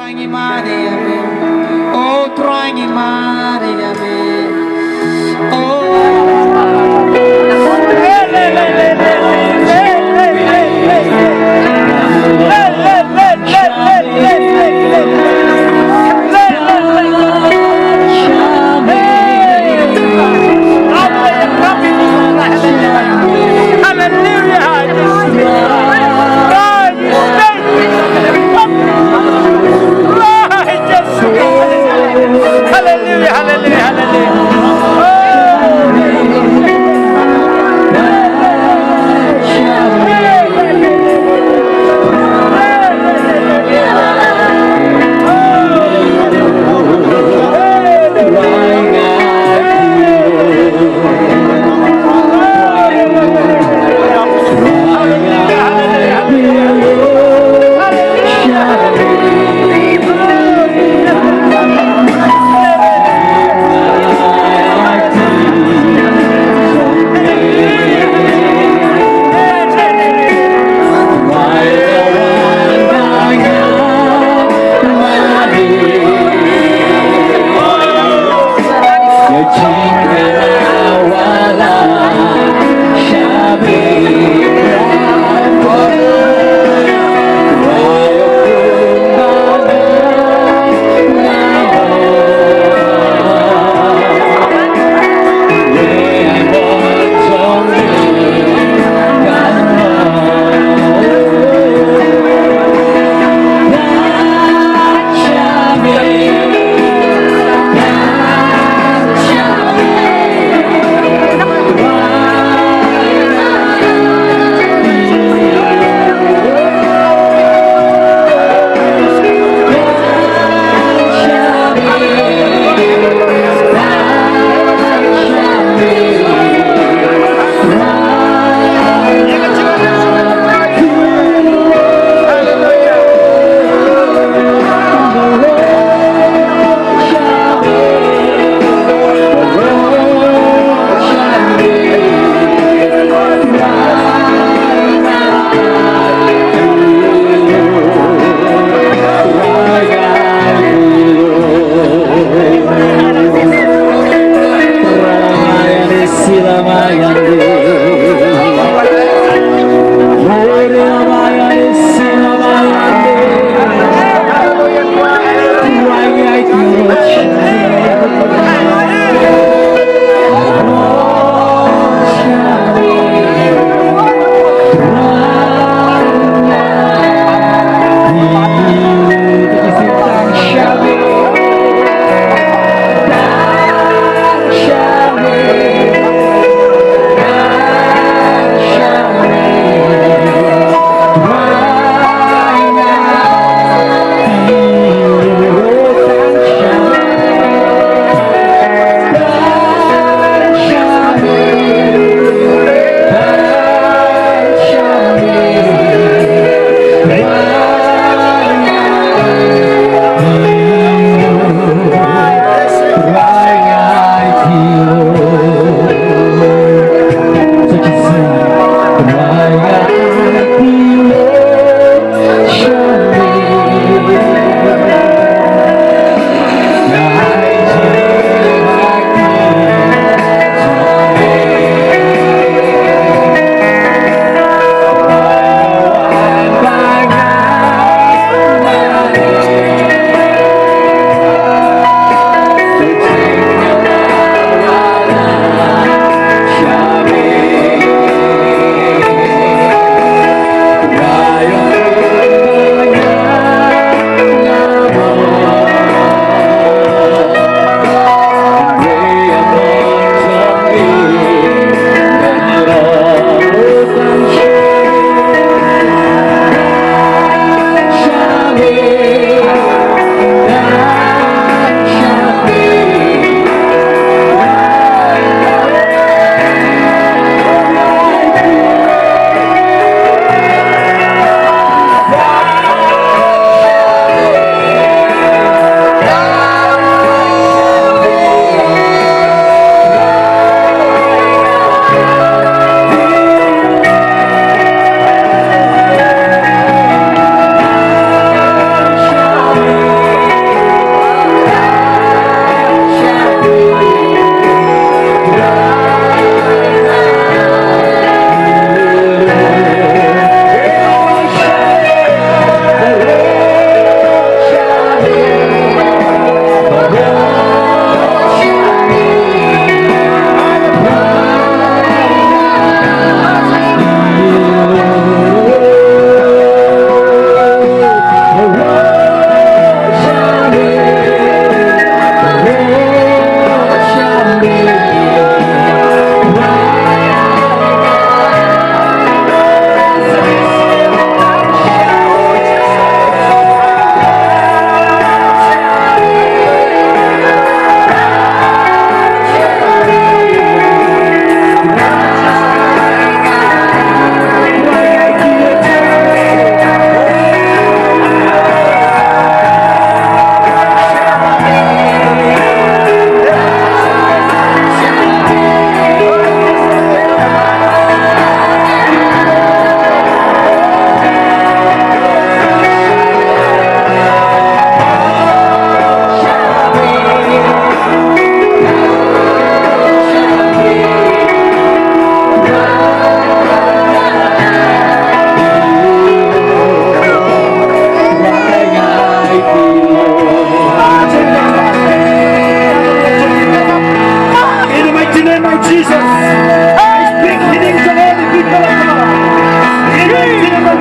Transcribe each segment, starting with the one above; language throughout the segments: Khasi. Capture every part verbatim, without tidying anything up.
Trai ngi mane ïa me. Oh, Trai ngi mane ïa me. Oh. Hallelujah. Hallelujah, hallelujah, hallelujah.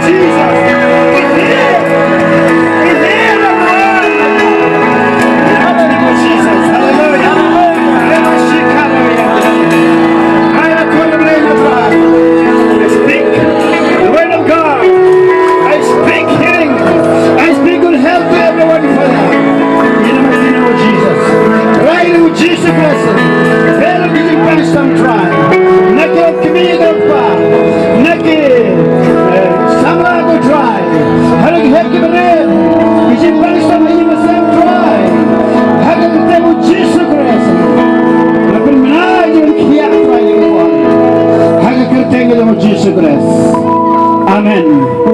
Jesus. He's here. He's here, everyone. Hallelujah, Jesus. Hallelujah. I speak the word of God. I speak healing. I speak good health to everyone, Father. In the mighty name of Jesus. Right, Lord Jesus Christ. Better be the person try. Na ki kmie ki kpa, na ki, eh, samla ki trai, ha ki heh ki bneng, ki jingpang sam ha ïing ha sem trai, ha ka kyrteng u Jisu Khrist. Nga pynbna ïa ki jingkhiah trai ïa ki, ha ka kyrteng u Jisu Khrist. Amen.